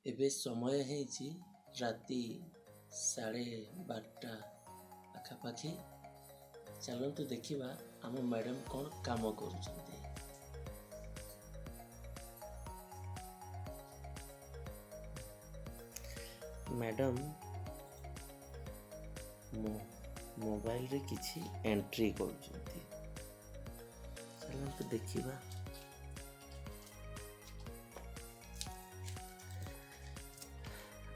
ଏବେ ସମୟ ହେଇଛି ରାତି 12:30 ପାଖାପାଖି। ଚାଲନ୍ତୁ ଦେଖିବା ଆମ ମ୍ୟାଡ଼ାମ୍ କ'ଣ କାମ କରୁଛନ୍ତି। ମ୍ୟାଡ଼ାମ୍ ମୋବାଇଲରେ କିଛି ଏଣ୍ଟ୍ରି କରୁଛନ୍ତି, ଚାଲନ୍ତୁ ଦେଖିବା।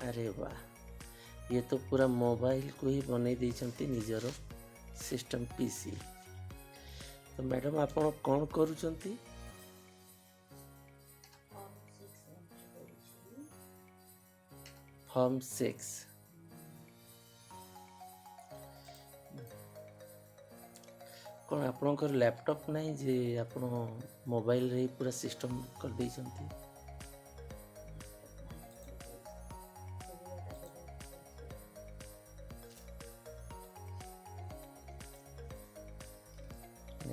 ଆରେ ବାଃ, ଇଏ ତ ପୁରା ମୋବାଇଲକୁ ହିଁ ବନେଇ ଦେଇଛନ୍ତି ନିଜର ସିଷ୍ଟମ୍ ପିସି। ତ ମ୍ୟାଡ଼ାମ୍, ଆପଣ କ'ଣ କରୁଛନ୍ତି? ଫର୍ମ 6 ଏଣ୍ଟ୍ରି କରୁଛି। ଫର୍ମ 6। କ'ଣ ଆପଣଙ୍କର ଲ୍ୟାପଟପ୍ ନାହିଁ ଯେ ଆପଣ ମୋବାଇଲରେ ହିଁ ପୁରା ସିଷ୍ଟମ୍ କରିଦେଇଛନ୍ତି? ଲ୍ୟାପଟପ୍ ନାହିଁ ବୋଲି ସୁବିଧାଟା କରିବାକୁ ପଡ଼ୁଛି।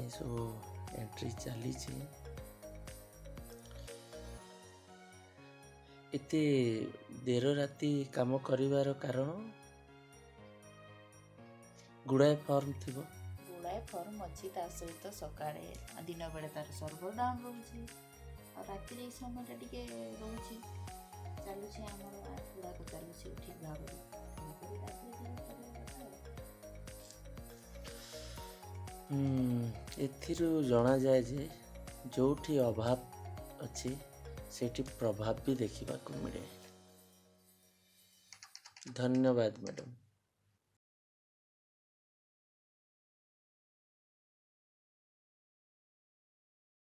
ଏସବୁ ଏଣ୍ଟ୍ରି ଚାଲିଛି। ଏତେ ଡେର ରାତି କାମ କରିବାର କାରଣ? ଗୁଡ଼ାଏ ଫର୍ମ ଥିବ। ଗୁଡ଼ାଏ ଫର୍ମ ଅଛି, ତା ସହିତ ସକାଳେ ଦିନ ବେଳେ ତାର ସର୍ଭର ଡାଉନ୍ ରହୁଛି ଆଉ ରାତିରେ ଏଇ ସମୟଟା ଟିକେ ରହୁଛି, ଚାଲୁଛି, ଆମର ଆପ୍ ଗୁଡ଼ାକ ଚାଲୁଛି ଠିକ୍ ଭାବରେ। ତେଣୁକରି ରାତିରେ ଟିକେ କରିବା କଥା ଆଉ। ଏଥିରୁ ଜଣାଯାଏ ଯେ ଯେଉଁଠି ଅଭାବ ଅଛି, ସେଇଠି ପ୍ରଭାବ ବି ଦେଖିବାକୁ ମିଳେ। ଧନ୍ୟବାଦ ମ୍ୟାଡ଼ାମ୍।